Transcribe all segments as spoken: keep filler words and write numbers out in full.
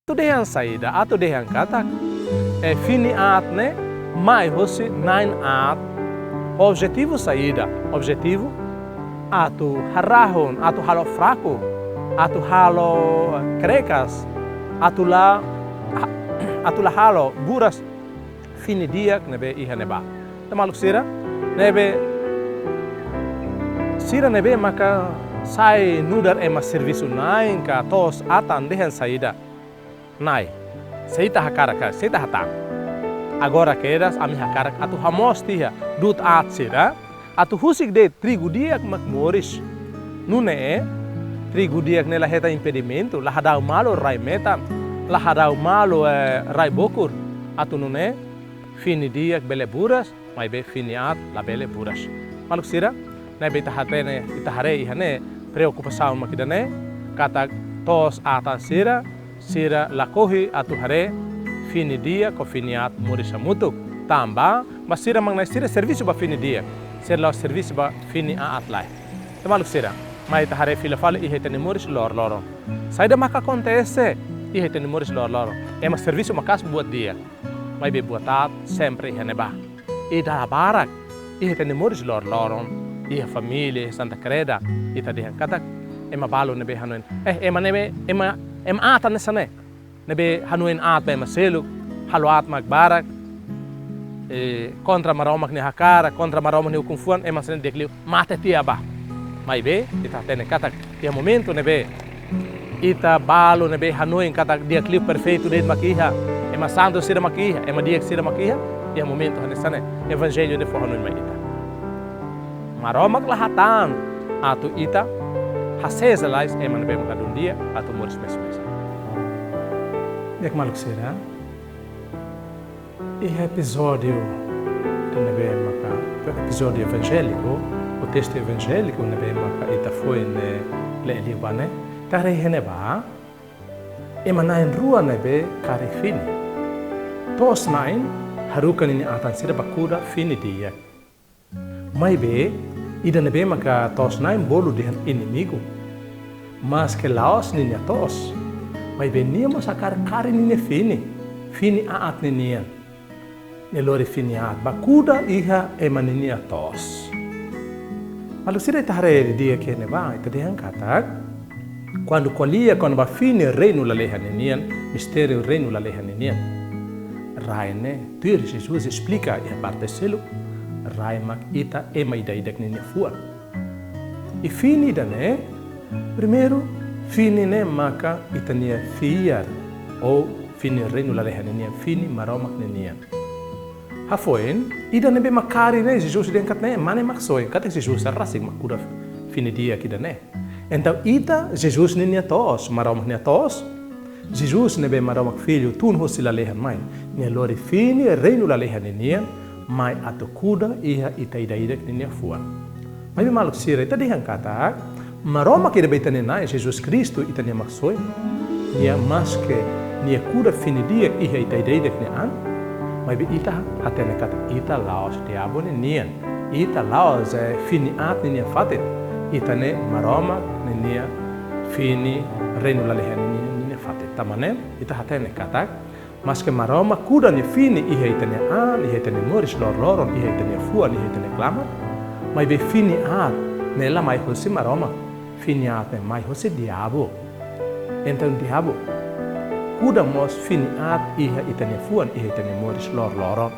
Atu dehan saida, atu dehan katak, eh, fini aat ne'e mai hosi na'in aat. Objetivu saida, objetivu atu harahun, atu halo fraku, atu halo krekas, atu la, atu la halo buras fini di'ak ne'ebé iha ne'ebá. Entaun maluk sira, ne'ebé sira ne'ebé maka sai nu'udar ema servisu-na'in ka to'os-atan dehan saida. Na'i, se ita hakarak ka, se ita hatán. Agora kedas ami hakarak atu hamoos tiha du'ut aat sira, atu husik de'it trigu di'ak mak moris. Nune'e, trigu di'ak ne'e la hetan impedimentu, la hadau malu rai-metan, la hadau malu, eh, rai-bokur. Atu nune'e, fini di'ak bele buras, maibé fini aat labele buras. Maluk sira, ne'ebé ita hatene, ita haree iha ne'e, preokupasaun mak ida-ne'e, katak to'os-atan sira, sira lakohi atu haree fini di'ak ka fini aat moris hamutuk. Tanba, ba sira mak ne'e sira servisu ba fini di'ak, sira la'ós servisu ba fini aat lai. Entaun maluk sira, mai ita haree fila fali iha ita-nia moris loroloron. Saida maka akontese iha ita-nia moris loroloron. Ema servisu maka'as buat di'ak, maibé buat aat sempre iha ne'ebá. I dala barak iha ita-nia moris loroloron, iha família, iha Santa Kreda, ita dehan katak ema balu ne'ebé hanoin, eh, ema ne'ebé, ema, ema aat hanesan ne'e, ne'ebé hanoin aat ba ema seluk, halo aat mak barak, eh, kontra Maromak nia hakarak, kontra Maromak nia ukun-fuan, ema hanesan ne'e di'ak liu mate tiha bá. Maibé, ita hatene katak iha momentu ne'ebé ita balu ne'ebé hanoin katak di'ak liu, perfeitu de'it mak iha, ema santu sira mak iha, ema di'ak sira mak iha, iha momentu hanesan ne'e, evanjellu ne'e fó hanoin mai ita. Maromak la hatán atu ita hasees lalais ema ne'ebé mak ladún di'ak atu moris mesak-mesak. Di'ak maluk sira, iha epizódiu ida ne'ebé maka, epizódiu evanjéliku, ou testu evanjéliku ne'ebé maka ita foin, eh, lee liu ba ne'e, ita haree iha ne'ebá, ema na'in rua ne'ebé karik fini. To'os-na'in haruka ninia atan sira ba kuda fini di'ak. Maibé, ida ne'ebé maka to'os-na'in bolu dehan inimigu. Maske la'ós ninia to'os, maibé nia mós hakarak karik ninia fini, fini aat ninian. Nia lori fini aat ba kuda iha ema ninia to'os. Maluk sira, ita haree didi'ak iha ne'ebá, ita dehan katak, kuandu ko'alia kona-ba fini reinu lalehan ninian, mistériu reinu lalehan ninian, rai ne'e, tuir Jesus esplika iha parte seluk, rai mak ita ema ida-idak ninia fuan. I fini ida-ne'e, primeiru, fini ne'e maka ita-nia fiar, ou fini reinu lalehan ninian, fini Maromak ninian. Hafoin, ida ne'ebé mak karik ne'e, Jesus dehan katak ne'e, mane Maksoin, katak Jesus rasik mak kuda fini di'ak ida-ne'e. Entaun ita, Jesus ninia to'os, Maromak nia to'os, Jesus ne'ebé Maromak Fillu tun hosi lalehan mai, nia lori fini reinu lalehan ninian mai atu kuda iha ita ida-idak ninia fuan. Maibé maluk sira, ita dehan katak, Maromak ida be ita-nia Na'i, Jesus Kristu, ita-nia Maksoin, nia maske nia kuda fini di'ak iha ita ida-idak nia an, maibé ita hatene katak ita la'ós diabu ninian, ita la'ós, eh, fini aat ninian fatin, ita ne'e Maromak ninia fini reinu lalehan ninian, ninian fatin. Tanba ne'e, ita hatene katak, maske Maromak kuda nia fini iha ita-nia an, iha ita-nia moris loroloron, iha ita-nia fuan, iha ita-nia klamar, maibé fini aat ne'e la mai hosi Maromak, fini aat ne'e mai hosi diabu. Entaun diabu kuda mós fini aat iha ita-nia fuan, iha ita-nia moris loroloron.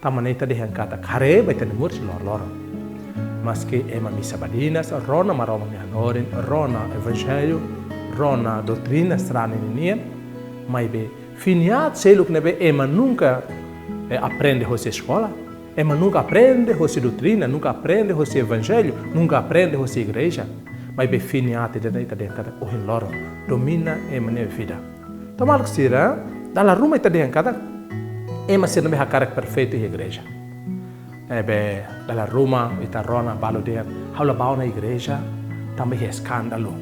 Tanba ne'e ita dehan katak haree ba ita-nia moris loroloron. Maske ema misa badinas, rona Maromak nia hanorin, rona evanjellu, rona doutrina sarani ninian, maibé fini aat seluk ne'ebé ema nunka, eh, aprende hosi eskola, ema nunka aprende hosi doutrina, nunka aprende hosi evanjellu, nunka aprende hosi igreja. Maibé fini aat ida-ne'e ita dehan katak ohin loron domina ema nia vida. Entaun maluk sira, dala ruma ita dehan katak ema sira ne'ebé hakarak perfeitu iha igreja. Ne'ebé dala ruma ita rona balu dehan, ha'u la bá ona igreja tanba iha eskándalu.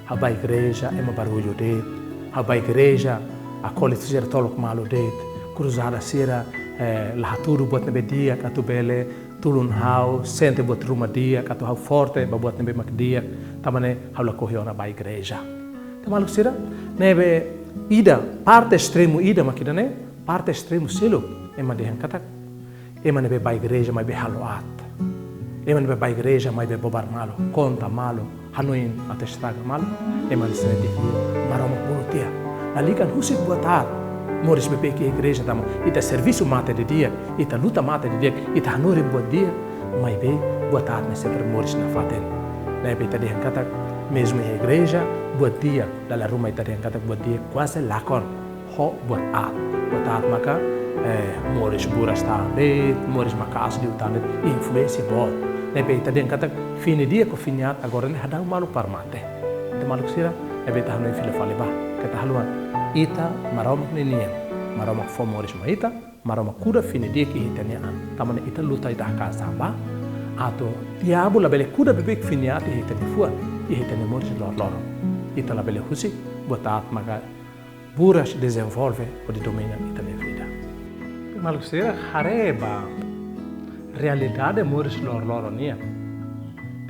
Ha'u bá igreja ema barullu de'it. Ha'u bá igreja akólitu sira tolok malu de'it. Kruzada sira, eh, la hatudu buat ne'ebé di'ak atu bele tulun ha'u sente buat ruma di'ak, atu ha'u forte ba buat ne'ebé mak di'ak, tanba ne'e ha'u lakohi ona bá igreja. Entaun maluk sira, ne'ebé Ida, parte estremu ida mak ida-ne'e, parte estremu seluk, ema dehan katak, ema ne'ebé bá igreja maibé halo aat. Ema ne'ebé bá igreja maibé bobar malu, konta malu, hanoin atu estraga malu, ema sira dehan Maromak bolu tiha. Lalika husik buat aat. Moris beibeik iha igreja tanba ita servisu mate didi'ak, ita luta mate didi'ak, ita hanorin buat di'ak, maibé buat aat ne'e sempre moris nafatin. Ne'ebé ita dehan katak, mezmu iha igreja, buat di'ak, dala ruma ita dehan katak buat di'ak kuaze lakon ho buat aat. Buat aat maka, eh, moris buras tan de'it, moris maka'as liután de'it, influénsia boot. Ne'ebé ita dehan katak fini di'ak ho fini aat agora ne'e hadau malu para mate. Ita maluk sira, ne'ebé ita hanoin fila fali bá. Keta haluha. Ita Maromak nia nian. Maromak fó moris mai ita, Maromak kuda fini di'ak iha ita-nia an. Tanba ne'e ita luta ita hakaas an ba. Atu diabu labele kuda beibeik fini aat iha ita-nia fuan, iha ita-nia moris loroloron. Ita labele husik buat aat maka buras dezenvolve hodi domina ita-nia vida. Maluk sira, haree ba realidade moris loroloron nian.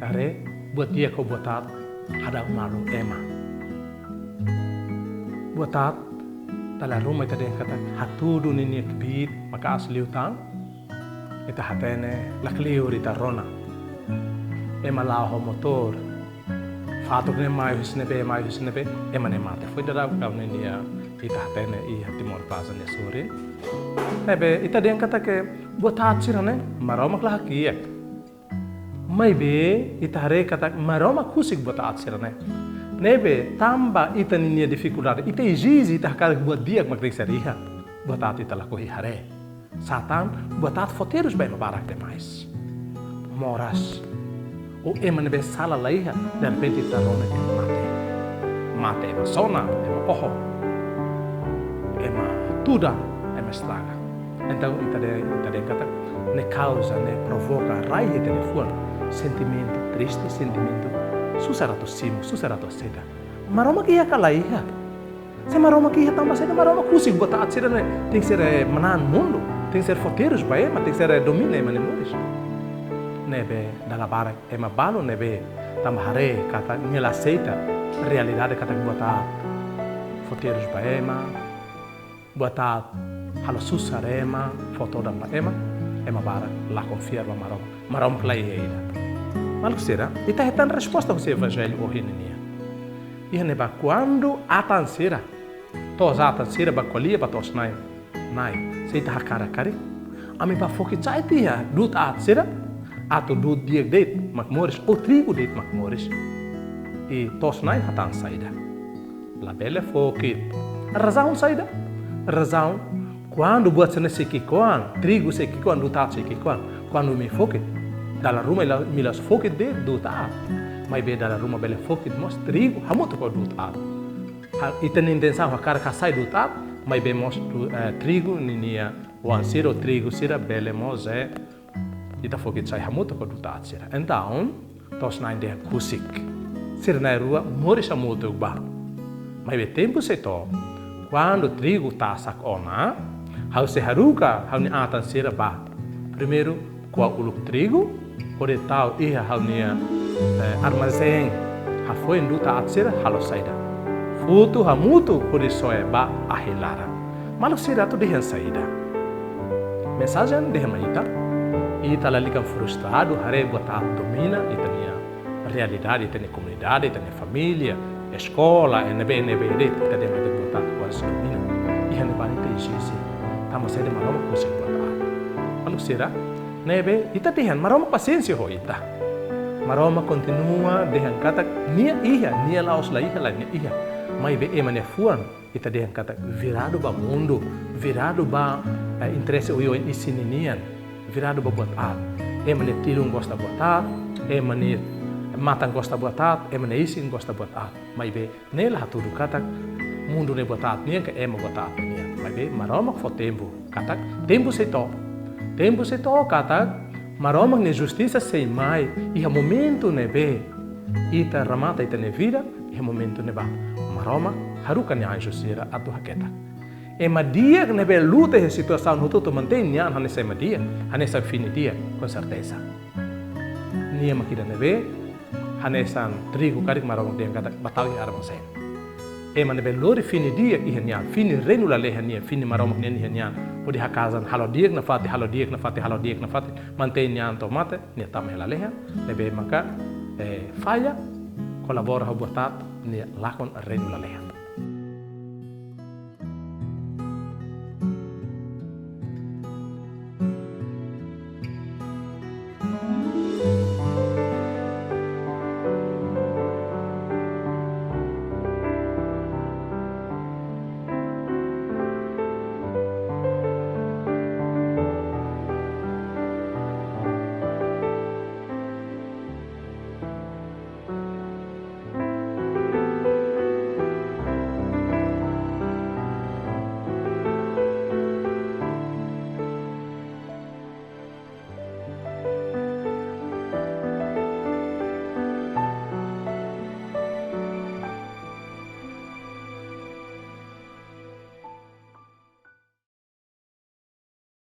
Haree buat di'ak ho buat aat hadau malu ema. Buat aat, dala ruma ita dehan katak hatudu ninia kbiit maka'as liután, ita hatene lakleur ita rona. Ema la'o ho motór, fatuk ne'e mai husi ne'ebé, mai husi ne'ebé, ema ne'e mate. Foin daudauk ha'u-nia, ita hatene iha Timor Plaza nia sorin. Ne'ebé, ita dehan katak buat aat sira-ne'e, Maromak la hakiak. Maibé, ita haree katak Maromak husik buat aat sira-ne'e. Ne'ebé, tanba ita ninia difikuldade, ita ezije, ita hakarak buat di'ak mak tenke ser iha. Buat aat ita lakohi haree. Sá tan, buat aat fó terus ba ema barak demais. Moras. Ou ema ne'ebé sala la iha, derrepente ita rona ema mate. Mate ema sona, ema oho. Ema tuda, ema estraga. Entaun, ita dehan, ita dehan katak, ne'e kauza, ne'e provoka, rai iha ita-nia fuan. Sentimentu triste, sentimentu susar atu simu, susar atu aseita. Maromak iha ka la iha? Se Maromak iha, tanba saida Maromak husik buat aat sira-ne'e tenke ser, eh, manán mundu, tenke ser fó terus ba ema, tenke ser, eh, domina ema nia moris. Ne'ebé dala barak ema balu ne'ebé tanba haree katak nia la aseita realidade katak buat aat fó terus ba ema, buat aat halo susar ema, fó todan ba ema, ema barak lakon fiar ba Maromak. Maromak la iha ida. Maluk sira, ita hetan resposta husi Evanjellu ohin nian. Iha ne'ebá, kuandu atan sira, to'os atan sira bá ko'alia ba to'os-na'in: Na'i, se ita hakarak karik, ami bá fokit sa'e tiha du'ut aat sira, atu du'ut di'ak de'it mak moris, ou trigu de'it mak moris. I to'os-na'in hatán saida? Labele fokit. Razaun saida? Razaun, kuandu buat sira-ne'e sei ki'ikoan, trigu sei ki'ikoan, du'ut aat sei ki'ikoan, kuandu imi fokit, dala ruma imi la, imi la'ós fokit de'it du'ut aat, maibé dala ruma bele fokit mós trigu hamutuk ho du'ut aat. Ha, ita-nia intensaun hakarak hasai du'ut aat, maibé mós du-, eh, trigu ninia oan sira ou trigu sira bele mós, eh, ita fokit sa'e hamutuk ho du'ut aat sira. Entaun, to'os-na'in dehan husik. Sira na'in-rua moris hamutuk bá. Maibé tempu sei to'o, kuandu trigu tasak ona, ha'u sei haruka ha'u-nia atan sira bá. Primeiru, ko'a uluk trigu, hodi tau iha ha'u-nia, eh, armazén. Hafoin du'ut aat sira halo saida? Futu hamutuk hodi soe ba ahi laran. Maluk sira, atu dehan saida? Mensajen dehan mai ita, ita lalika frustradu haree buat aat domina ita-nia realidade, ita-nia komunidade, ita-nia família, eskola, iha ne'ebé, iha ne'ebé de'it, ita dehan katak buat aat kuaze domina. Iha ne'ebá ita ezije. Tanba saida? Maromak husik buat aat. Maluk sira, ne'ebé ita dehan, Maromak pasiénsia ho ita. Maromak kontinua dehan katak nia iha, nia la'ós la iha, la, nia iha. Maibé ema nia fuan, ita dehan katak viradu ba mundu, viradu ba, eh, interese oioin isin ninian, viradu ba buat aat. Ema nia tilun gosta buat aat, ema nia matan gosta buat aat, ema nia isin gosta buat aat. Maibé ne'e la hatudu katak mundu ne'e buat aat nian ka ema buat aat nian. Maibé Maromak fó tempu katak tempu sei to'o. Tempu sei to'o katak Maromak nia justisa sei mai iha momentu ne'ebé ita remata ita-nia vida, iha momentu ne'ebá Maromak haruka nia anju sira atu haketak. Ema di'ak ne'ebé luta iha situasaun hotu-hotu mantein nia an hanesan ema di'ak, hanesan fini di'ak, com certeza. Nia mak ida ne'ebé hanesan trigu karik Maromak dehan katak bá tau iha armazén. Ema ne'ebé lori fini di'ak iha nia an, fini reinu lalehan nian, fini Maromak nian iha nia an, hodi hakazan halo di'ak nafatin, halo di'ak nafatin, halo di'ak nafatin, mantein nia an to'o mate, nia tama iha lalehan, ne'ebé maka, eh, falla, kolabora ho buat aat, nia lakon reinu lalehan.